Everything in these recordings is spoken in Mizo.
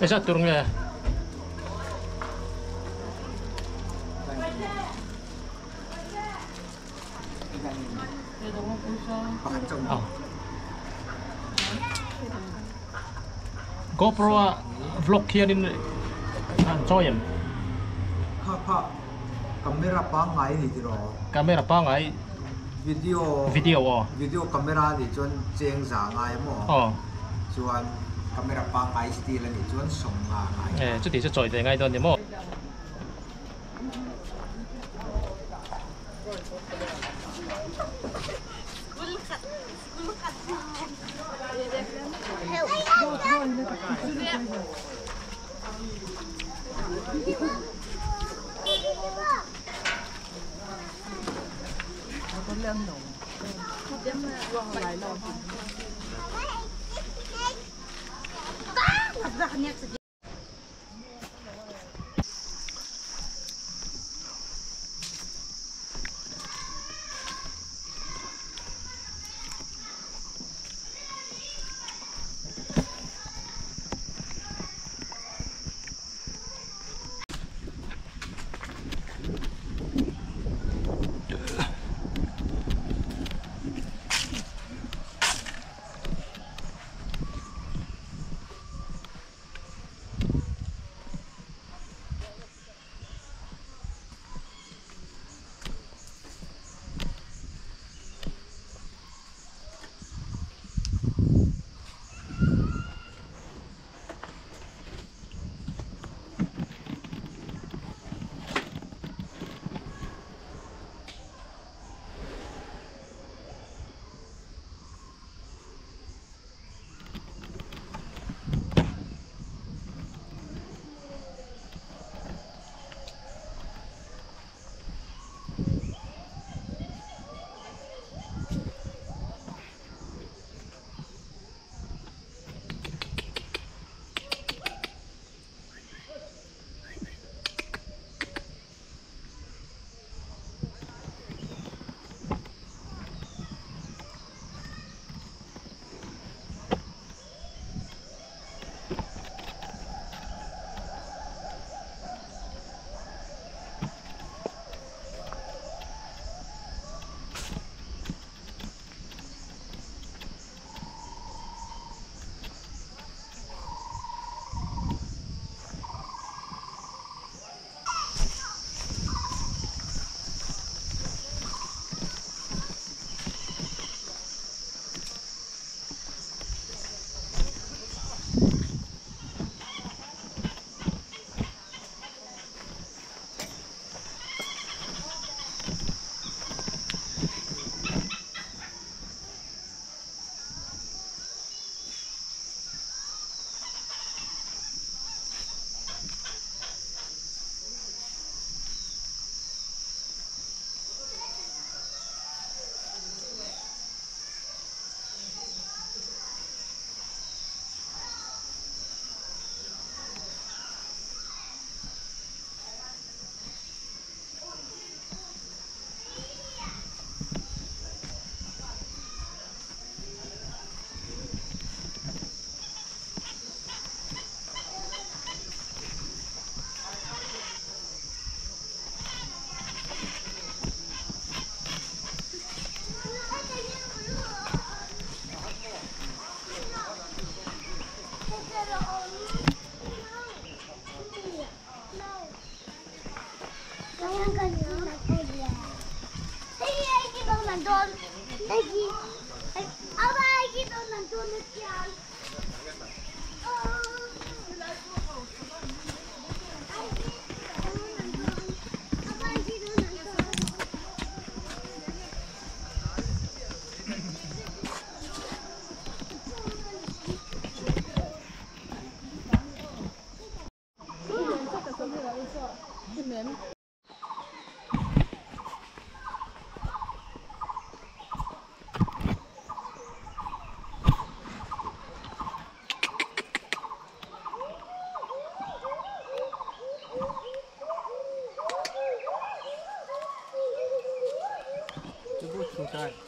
Engzat tur nge? GoPro a vlog hianin an chawi em? Kha kha camera pangngai a ni tiraw? Camera pangngai Video video aw. Video camera a nih chuan cheng za ngai emaw? Aw. Chuan camera pangngai still a nih chuan sawm nga ngai. E chuti chu chawi ve ngai dawn ni maw?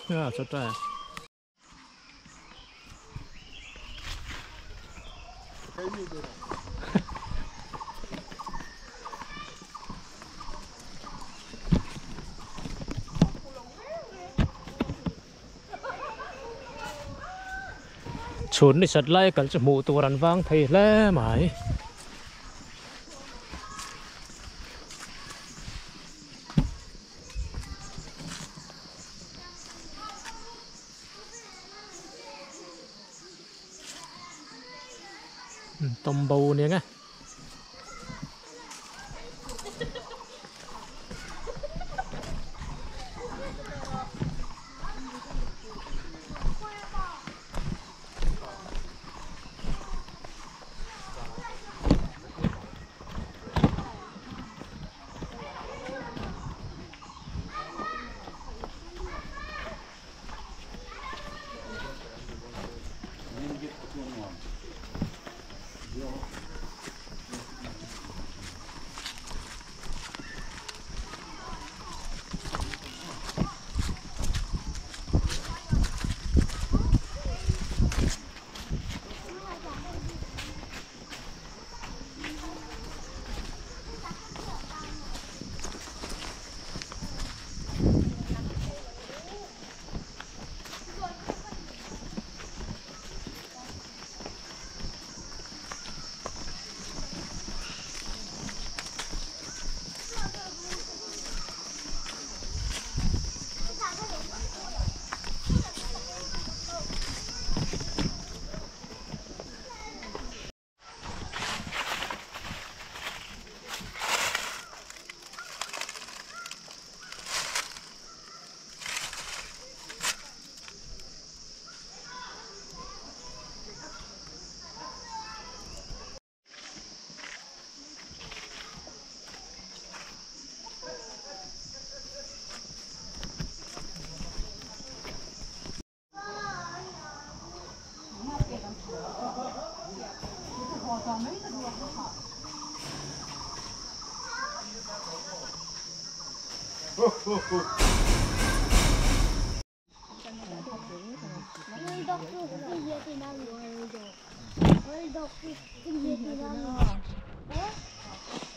啊，出在。Chhun ni sat lai kal chu hmuh tur an vang thei hle mai. Tombo nia nge.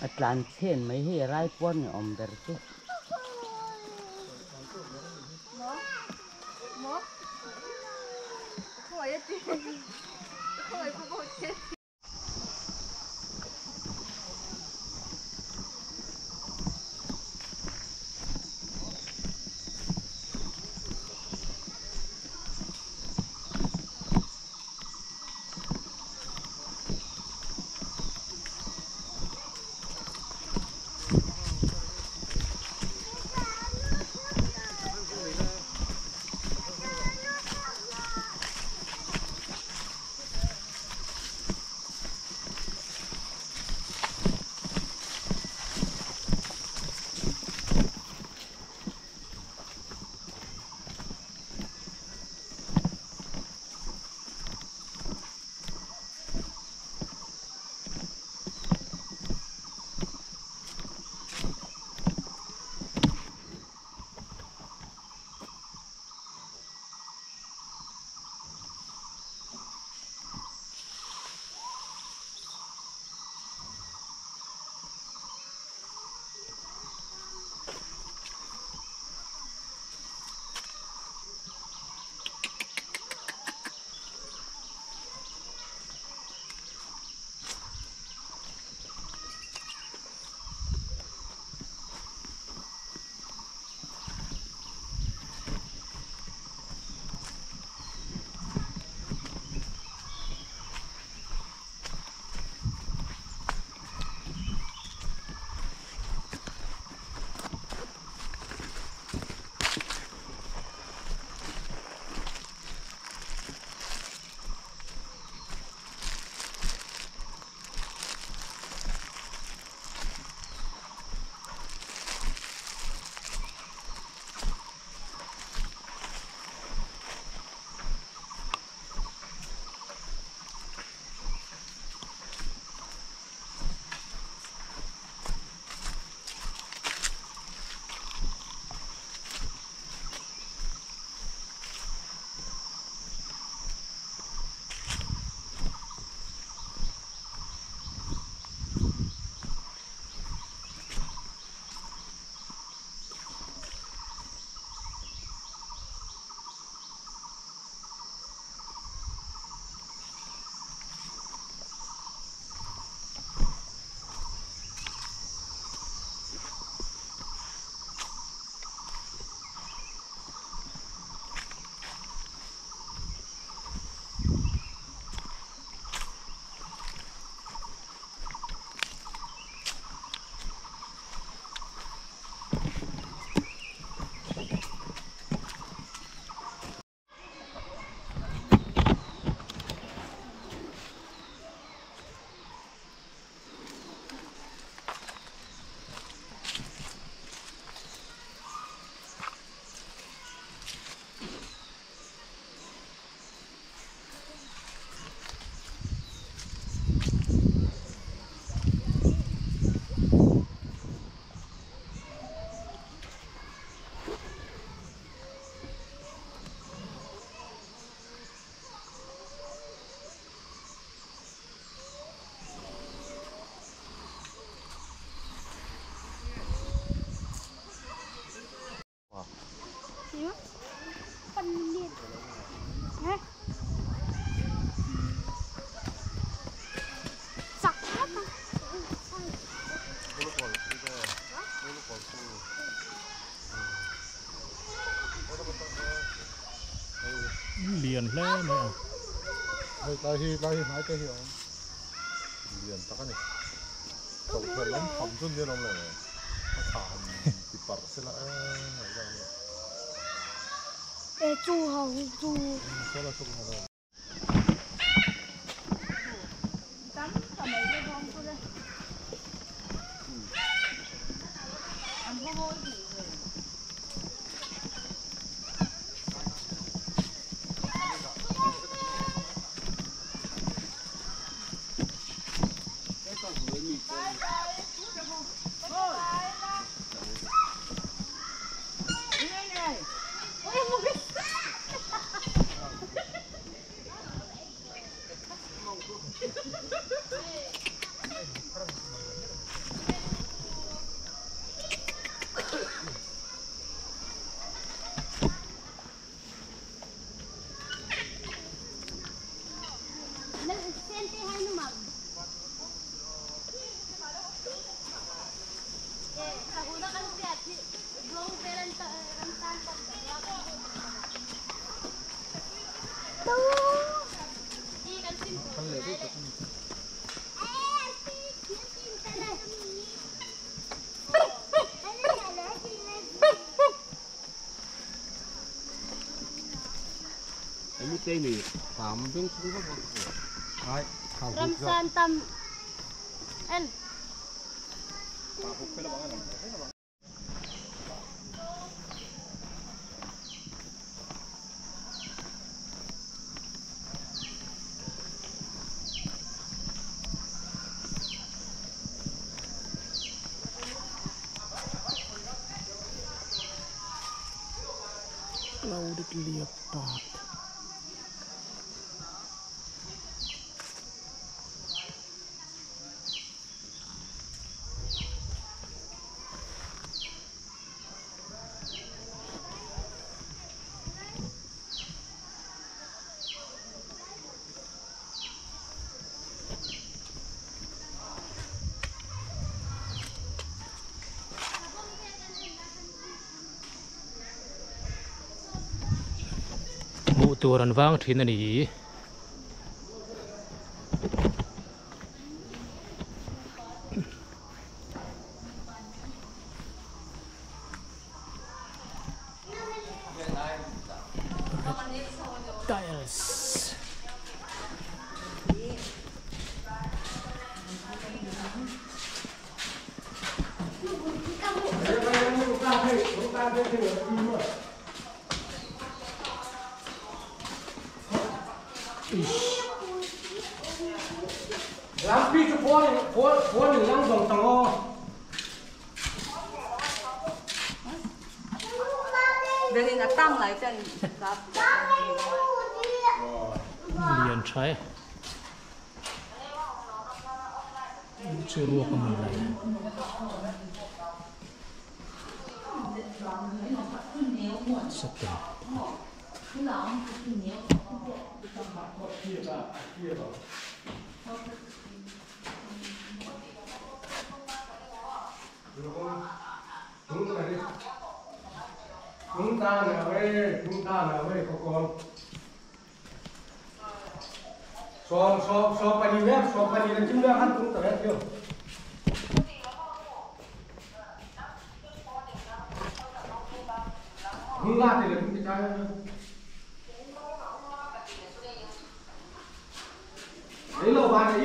Atlan chen mai hi rai pon ni om ber chu. Lian hle mai a. Hei tlai hi tlai hi hnai te hi a awm. Lian tak a ni. Chauh lam tham chu ni alawm le. A thla han ti parh sela e a ni. E chu hau chu. Sela chu hau. Tam tam mai te bawng chu le. An ho ho hi. Ramsan tam en. Clouded leopard. Tur an vang thin ani. Tiles. Lian trai chu ruak a mun lai. Satel. Chúng ta là về, chúng ta là về có con. Xóm xóm xóm bao nhiêu nhé, xóm bao nhiêu là chúng ta ăn cũng tới hết chưa? Không la thì là cũng cái trái. Đấy là bạn ấy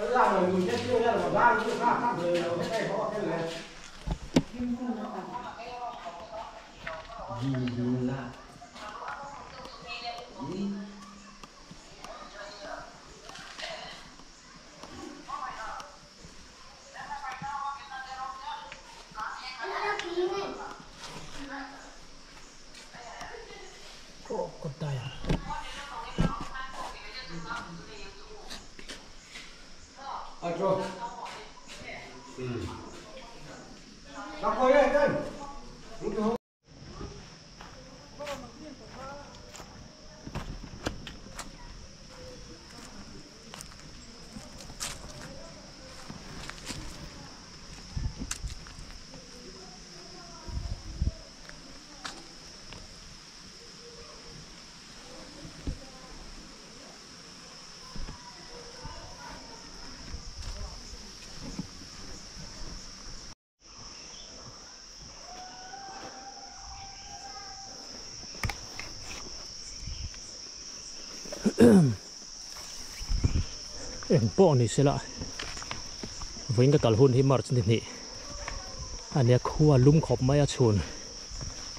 làm rồi mình chết chưa là ra những khác khác rồi cái này có cái này. Gila. Crocodile. Aduh. Nak koyak kan? Eng pawh ni sela vawiin ka kal hun hi March ni hnih a nia khua lum khawp mai a chhun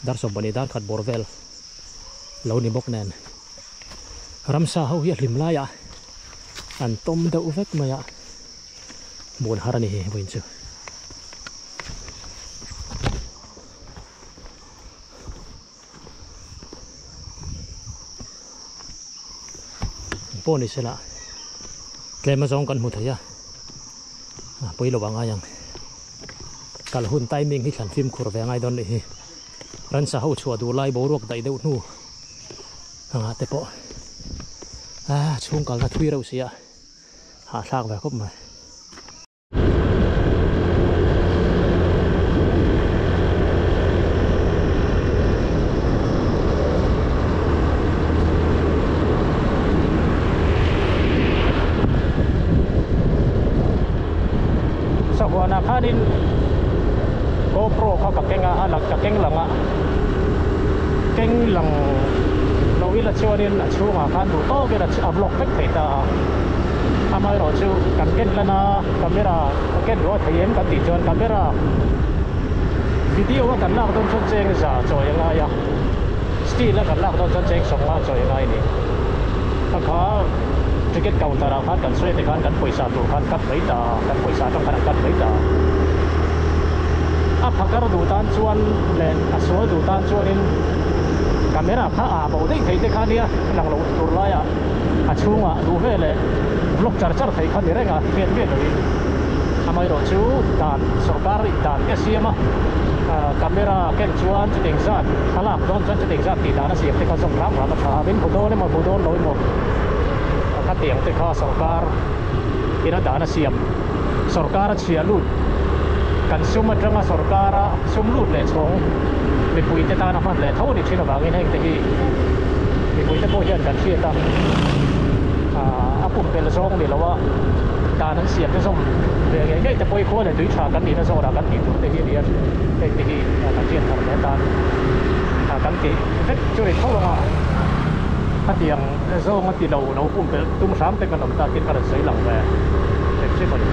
dar 20 dar khat bawr vel lo ni bawk nen ramsa ho hi a hlim laiah an tawm deuh vek mai a muan har a ni hi vawiin chu. Pawh ni sela tlem azawng kan hmu thei a pawi lo ang ai ang kal hun timing hi thlan fimkhur ve angai dawn nih hi ransa ho chhuah duh lai boruak daih deuh hnu anga te pawh a chhung kalna thui reuh si a hahthlak ve khawp mai. Sahuanah khanin GoPro kha ka keng a, a lang ka keng lang a, keng lang lo ila chuanin a chhungah khan duh tawkin a vlog vek thei ta a. Amaherawh chu kan ken lan a camera ka ken ruah thei em kan tih chuan camera video a kan lak dawn chuan cheng za chawi a ngai a still a kan lak dawn chuan cheng sawmnga chawi a ngai a ni a kha ticket counter ah khan kan sawi te khan kan pawisa tur khan cut mai ta a kan pawisa atang khan an cut mai ta a a phakar duh tan chuan leh a sual duh tan chuanin camera kha a bo daih thei te kha nia lang loh tur laiah. A chhungah duh ve leh vlog char char thei kha ni reng a, hriat miah loin. Amaherawh chu dan sorkar in dan te a siam a, camera ken chuan chuteng zat thlalak dawn chuan chuteng zat tih dan a siam te kha zawm ram ram a tha a, min hmu dawn emaw hmu dawn lo emaw khatiang te kha sorkar in a dan a siam. Sorkar a chhia lut kan sum atanga sorkar a sum lut leh chhawng mipui te tan a hman leh tho a ni thin avangin heng te hi mipui te pawh hian kan hriat a a pumpelh zawng ni lo a dan an siam te zawm ve ngei ngei te pawh hi khua leh tui tha kan nihna zawnah kan tih tur te hi a ni a heng te hi kan hriat thar leh atan kan tih vek chu ni tho ang a khatiang zawng a ti lo lo pumpelh tum hram te kan awm takin ka rawn sawi lang ve hrim hrim a ni.